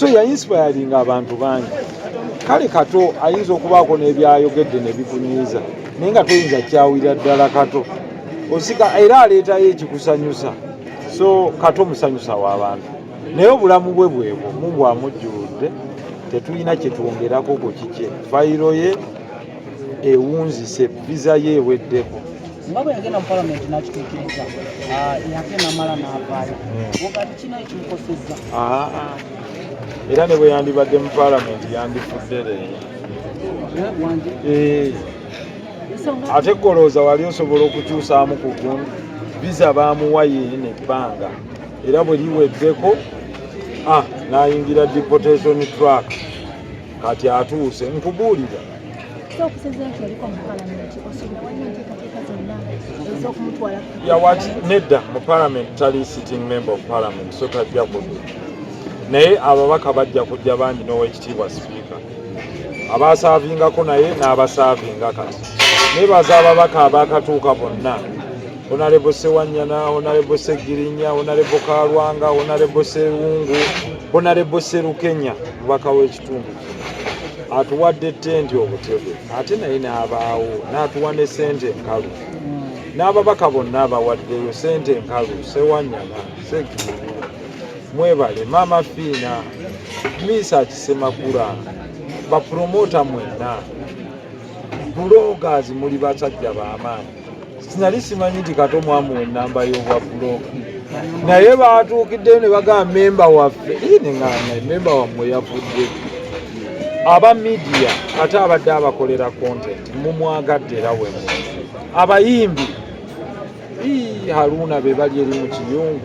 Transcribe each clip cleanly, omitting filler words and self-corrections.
So yainspiringa abantu bangi. Kale Kato ayinza okubaako n'ebyayogedde ne bikunyiiza, naye nga toyinza kyawira ddala. Kato osika era aleetayo ekikusanyusa. So Kato musanyusa w'abantu, naye obulamu bwe bwebwo. Mungu amujjuludde, tetulina kyetwongerako ku kikye. Fayiro ye ewunzise, visa ye eweddeko. Nga bwe yagenda mu palamenti n'akituukiriza, ate n'amala n'avaayo, ogati kina ekimukosezza? Aa, era ne bwe yandibadde mu palamenti, yandifudde leero. Wange? Eh, ensonga ate golooza wali osobola okukyusaamu ku gundi. Visa baamuwa yeene ebbanga, era bwe liweddeko n'ayingira deportation track. Kati atuuse, nkubuulira. So okusinziira nti yaliko mu palamenti, osuubira waliwo enteekateeka zonna ez'okumutwala? Yawaki nedda, mu parliament tali sitting member of parliament, so tajja kudda, naye ababaka bajja kujja bangi n'owekitiibwa sipiika abasaavingako naye n'abasaavinga. Kati nebaza ababaka abakatuuka bonna: Honorable Sewanyana, Honorable Segirinya, Honorable Kalwanga, Honorable Serungu, Honorable Serukenya, mubaka w'ekitundu kino atuwadde tenti, obutebe, ate naye n'abaawo n'atuwa ne sente enkalu. N'ababaka bonna abawaddeyo sente enkalu, Sewanyana, Segirinya, mwebale. Maama Fiina, Misa Kisemakula, bapromota mwenna, bloggers, muli basajja b'amaanyi. Sinali simanyi nti Kato mwamuwa enamba y'obwa blogger, naye baatuukiddeyo ne bagamba memba waffe. Ii, neŋŋamba memba wammwe yavudde. Aba media ate abadde abakolera content, mumwagadde era wemu. Abayimbi, ii, Haruna be bali eri mu kiyungu,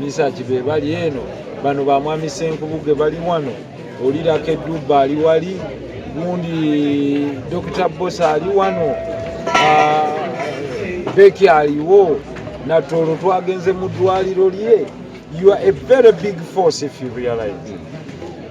Misaki be bali eno, bano bamwami Senkubuge bali wano, olirako edduba ali wali, gundi Dr Bosa ali wano, Beki aliwo, Natolo twagenze mu ddwaliro lye. You are a very big force. If you realize,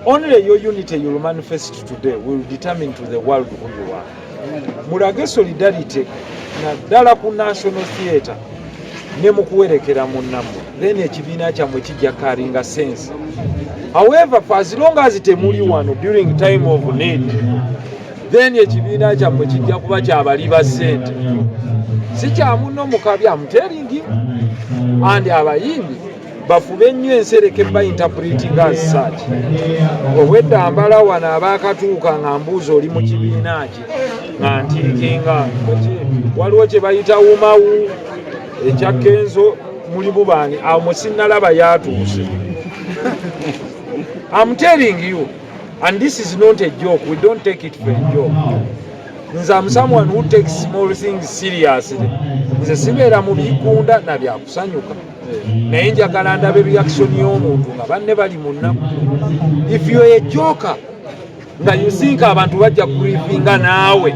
only your unity you will manifest today will determine to the world who you are. Mulage solidarity naddala ku National Theatre ne mu kuwerekera munnammwe, then ekibiina kyammwe kijja carryinga sense. However, for as long as temuli wano during time of need, then ekibiina kyammwe kijja kuba kyabali ba ssente, si kya munno mukabi. I'm telling you. And abayimbi bafube nnyo ensereke ba interpreting as such. Obwedda mbala wano abaakatuuka nga mbuuza, "Oli mu kibiina ki?" nga ntiikinga. Waliwo kye bayita wumawu ekya Kenzo, mulimu baani awo musinnalaba yatuuse. I'm telling you, and this is not a joke. We don't take it for a joke. Nze am someone who takes small things seriously. Nze sibeera mu bikunda na byakusanyuka, naye njagala ndabe reaction y'omuntu nga banne bali mu nnaku. If you are a joker nga you think abantu bajja grievinga naawe,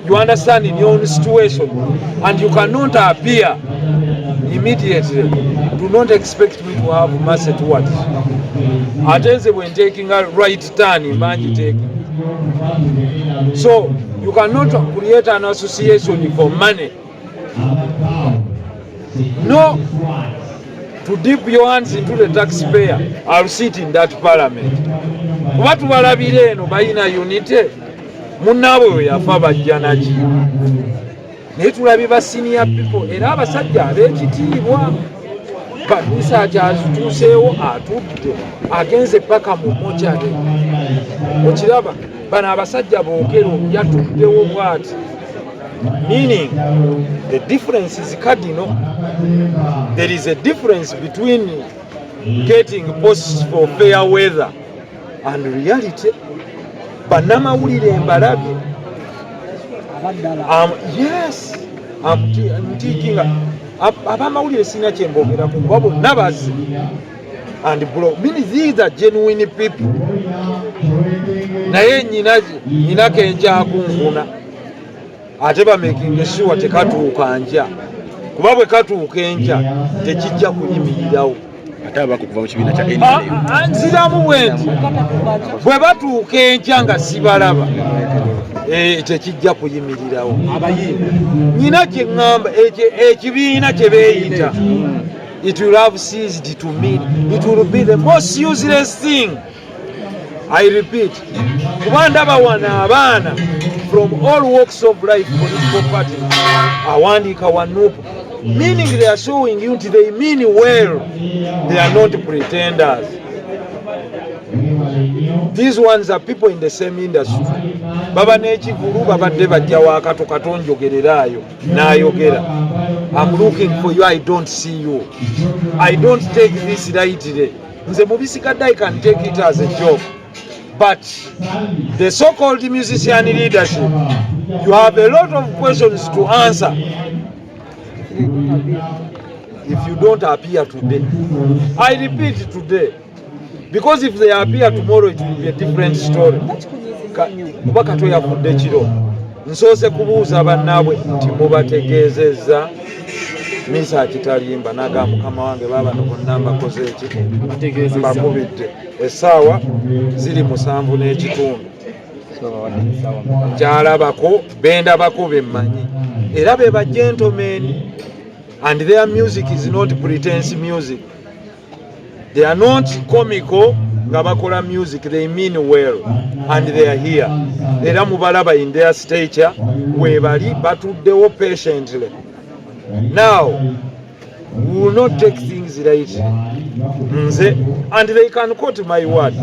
you understand, in your own situation, and you cannot appear immediately, do not expect me to have mercy towards you. Ate nze bwe ntakinga right turn, mba ngiteeka. So you cannot create an association for money, no to dip your hands into the taxpayer. I'll sit in that parliament, kuba tubalabira eno balina unity. Munnaabwe we yafa bajja naki, naye tulabye ba senior people era abasajja ab'ekitiibwa. Kanisa akyazituuseewo, atudde, agenze paka mu mokyale. Okiraba bano abasajja bookero yatuddewo bwati, meaning the difference is cardinal. There is a difference between getting posts for fair weather and reality. Bannamawulire mbalabye. Yes, ntikinga abamawulire, sirina kyembogerako kuba bonna bazze and bro mean these are genuine people, naye nyina kenkyakunkuna ate bamakinga sure tekatuuka nkya, kuba bwe katuuka enkya tekijja kuyimirirawo. Ate abaka okuva mu kibiina kya NRM? Ah, nziramu bwe nti bwe batuuka enkya nga sibalaba, tekijja kuyimirirawo. Abayimbi? Nyina kye ŋŋamba, ekibiina kye beeyita. It will have ceased to mean. It will be the most useless thing. I repeat, kuba ndaba wano abaana from all walks of life, political parties, awandiika wa NUP, meaning they are showing you nti they mean well, they are not pretenders. These ones are people in the same industry. Baba n'ekivulu babadde bajja wakato katonjogereraayo n'ayogera. I'm looking for you, I don't see you. I don't take this lightly. Nze mubisigadde I can take it as a joke. But the so-called musician leadership, you have a lot of questions to answer if you don't appear today. I repeat, today. Because if they appear tomorrow, it will be a different story. Kuba Kato yafudde kiro, nsoose kubuuza bannaabwe nti mubategeezezza misa akitalimba n'agamba mukama wange baabano bonna mbakoze eki mbakubidde essaawa ziri 7:30 nkyalabako bendabako bemmanyi era be ba gentlemen and their music is not pretense music. They are not comical nga bakola music. They mean well and they are here. Era mubalaba in their stature webali batuddewo patiently. Now we will not take things lightly, nze, and they can quote my word.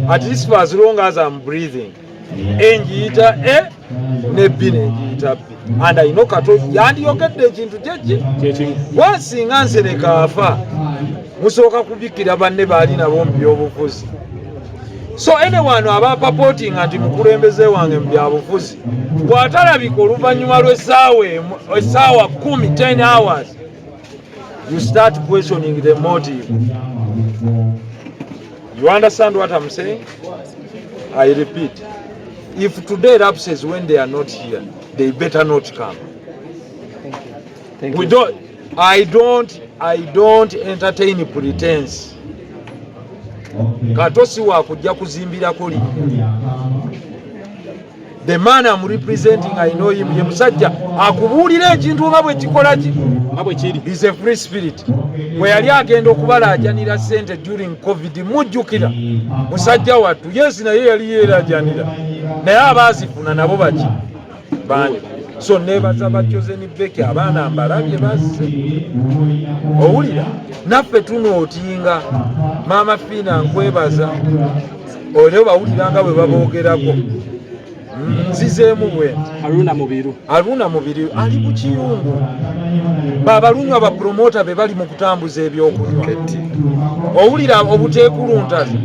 At least for as long as I'm breathing, engiyita a ne b nengiyita b and I know Kato yandiyogedde ekintu kyeki wasinga Nsereko afa musooka kubikkira banne baali nabo mu byobufuzi. So anyone aba purportinga nti mukulembeze wange mu byabufuzi bw'atalabika oluvannyuma lw'essaawa essaawa 10, 10 hours, you start questioning the motive. You understand what I'm saying? I repeat, if today lapses when they are not here, they better not come. Thank We you. don't I don't entertain pretense. Kato si wakujja kuzimbirako linnya. The man I'm representing, I know him. Ye musajja akubuulira ekintu nga bwe kikola ki nga bwe kiri. Is a free spirit. Bwe yali agenda okubalaajanira sente during COVID, mujjukira musajja wattu yesi naye yali yeerajanira naye abaazifuna nabo baki bangi. So nebaza ba Chosen Becky, abaana mbalabye bazze. Owulira naffe tunootinga Maama Fiina nkwebaza olio bawulira nga bwe baboogerako nzizeemu bwe nti Haruna Mubiru. Haruna Mubiri ali ku kiyungu babalunywa bapromota be bali mu kutambuza ebyokunywa. Owulira obuteekuluntaza.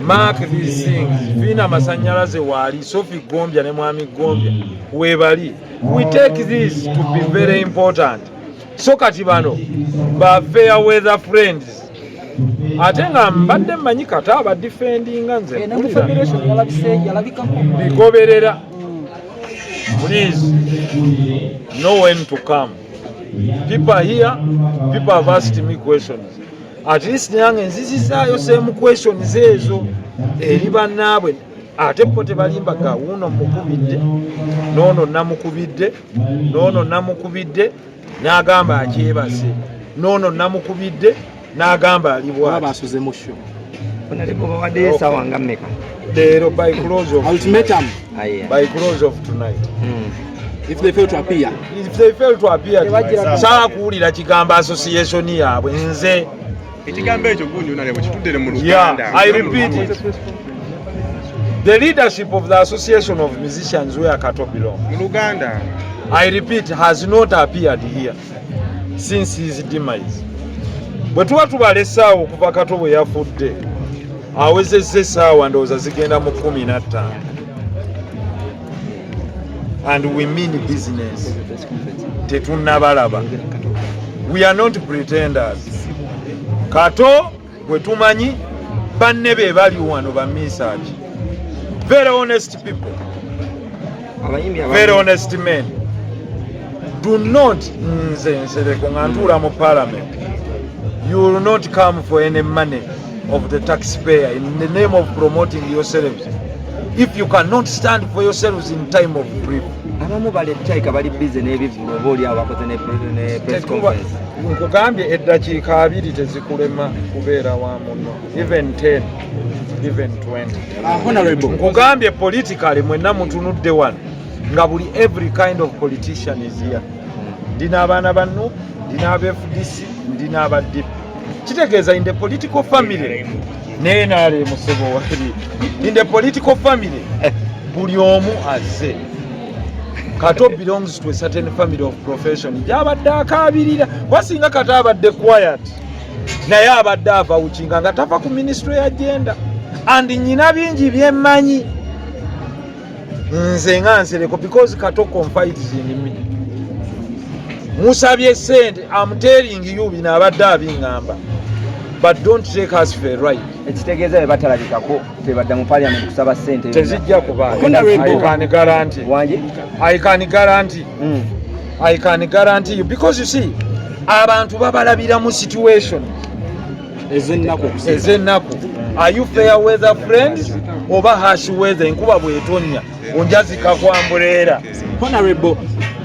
Mark these things. Fiina Masanyalaze waali, Sophie Gombya ne Mwami Gombya webali. We take this to be very important. So kati bano ba fair weather friends ate nga mbadde mmanyi kata abadefendinga nze Ne mu mpulira. Federation yalabise yalabikako. Bigoberera. Please know when to come. People are here. People have asked me questions. At least nange nzizizaayo same questions ezo eri bannaabwe ate bo tebalimbaga wuuno mukubidde noono namukubidde noono namukubidde n'agamba akyebase noono namukubidde n'agamba ali Oba bwati. Basuze mu show. Honorable, bawaddeyo essaawa nga mmeka? Leero by close of Ultimatum. Aya. By close of tonight. If they fail to appear. If they fail to appear, Tebagira- saa kuwulira kigambo association yaabwe nze. Ekigambo ekyo gundi honorable kituddere mu Yeah, Luganda. I repeat it, the leadership of the Association of Musicians where Kato belong, Mu Luganda. I repeat, has not appeared here since his demise. Bwe tuba tubala essaawa okuva Kato bwe yafudde awezezza essaawa ndowooza zigenda mu 15 and we mean business. Tetunnabalaba. We are not pretenders. Kato gwe tumanyi banne be bali wano bamisaaki, very honest people. Abayimbi Very honest men. Do not, nze Nsereko nga ntuula mu parliament, you will not come for any money of the taxpayer in the name of promoting yourselves. If you cannot stand for yourselves in time of grief. Abamu balettaika bali busy n'ebivvulu, oba oli awo bakoze ne press conference. Nkugambye, eddakiika 20 tezikulema kubeera wa muno, even 10, even 20. Honorable. Nkugambye, politically mwenna mutunudde wano nga buli every kind of politician is here. Ndina abaana ba NUP, ndina aba FDC, ndina aba DP. Kitegeeza in the political family naye naale musebo wali in the political family buli omu azze. Kato belongs to a certain family of profession gyabadde akaabirira, wasinga Kato abadde quiet, naye abadde ava ukinga nga tava ku ministry ya gender, and nyina bingi byemmanyi nze nga Nsereko, because Kato confides in me. Musabye sente, am telling you, bino abadde abiŋŋamba, but don't take us for a ride. Ekitegeeza bwe batalabikako tebadda mu parliament kusaba ssente. Tezijja kubaayo. Honorable. I can guarantee. Wangi. I can guarantee. I can guarantee you, because you see, abantu babalabira mu situation Ez'ennaku okusinga. Ez'ennaku. Are you fair weather friends oba harsh weather? Enkuba bw'etonnya onjazika kwa umbrella. Honorable,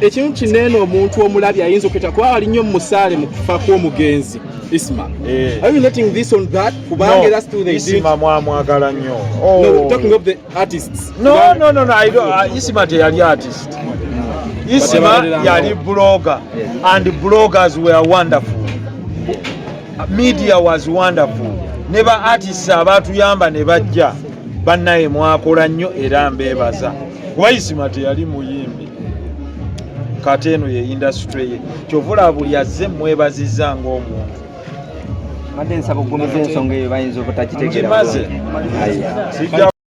ekintu kinene omuntu omulabi ayinza okuyita kuba wali nnyo mu musaale mu kufa kw'omugenzi Isma. Eh. Are you noting this on that? Kubanga era still they did. Isima mwamwagala nnyo. No, talking of the artists. No, I don't, Isima teyali artist. Isima yali blogger, and bloggers were wonderful. Media was wonderful. Ne ba artists abatuyamba ne bajja, bannaye mwakola nnyo era mbeebaza. Kuba Isima teyali muyimbi. Kati eno ye industry ye. Kyova olaba buli azze mwebaziza ng'omuntu. Mbadde nsaba okugumiza ensonga eyo, bayinza obutakitegeera. Ngimaze. Aya. Sijja.